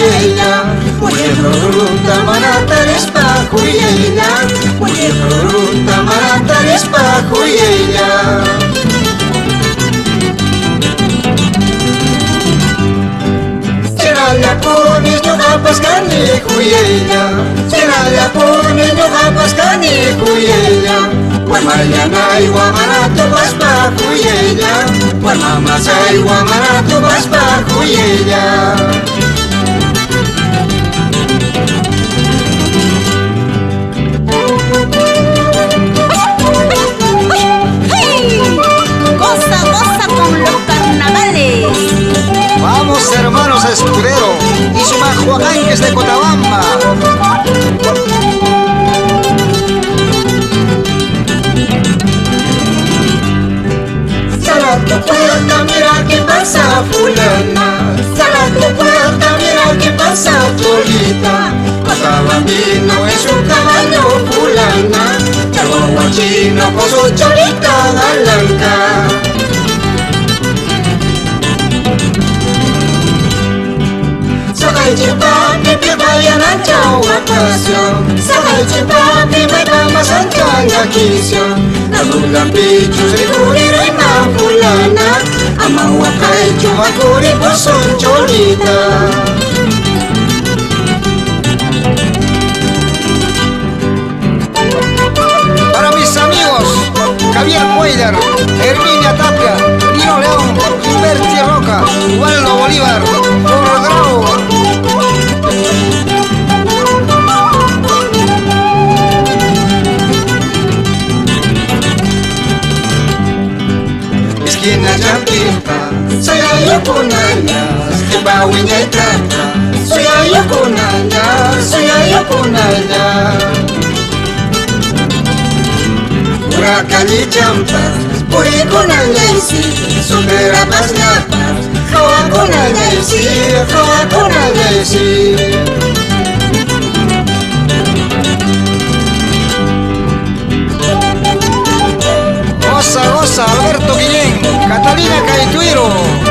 kuyaylla, Muñeco manatarispa kuyaylla, Muñeco manatarispa kuyaylla. Cherallapuni ñuqapas kani kuyaylla, Cherallapuni ñuqapas kani kuyaylla, Warmallanay wamanatupaspa kuyaylla, Warmamasay wamanatupaspa kuyaylla. Goza, goza con los carnavales. Vamos hermanos Escudero y Sumajuaganques de Cotabamba. Sal a tu puerta, mira qué pasa fulana. Sal a tu puerta, mira qué pasa cholita. Cotabambino en su caballo fulana, el chino con su cholita galanca. Papi, papi, cholita. Para mis amigos Javier Cuellar, Herminia Tapia, Lino León, Gilberti Roca, Waldo Bolívar, Grau. Esquina Champimpa, soy ayoconaya, Zimbabue y Tata, soy ayoconaya, soy ayoconaya. Huracán y champas, puriconaya y sí, supera pasnapas, jawaconaya y sí, jawaconaya y sí. Goza, goza, Alberto Guillén, Catalina Caituiro.